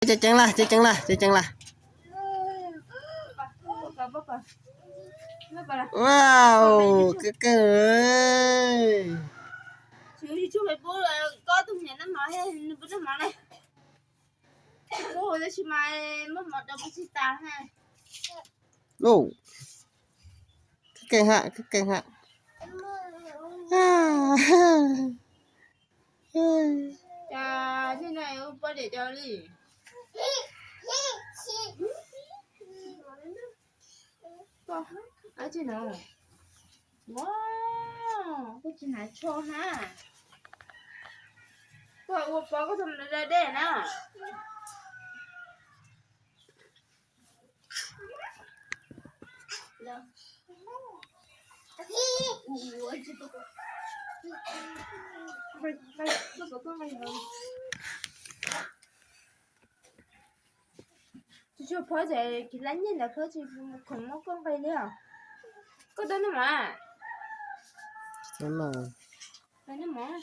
Ceev ceev lawm, ceev ceev lawm, ceev ceev lawm. Wow, kawg kawg. Lauj, kawg kawg hab, kawg kawg hab. Koj tsis hnav tsho na. Koj ua pov koj txog da dej na. Tsis tshua pov ces kis lab nyiaj ntawd koj tsis khoom muab koj nqi li os. Koj tau noj mov? Noj mov.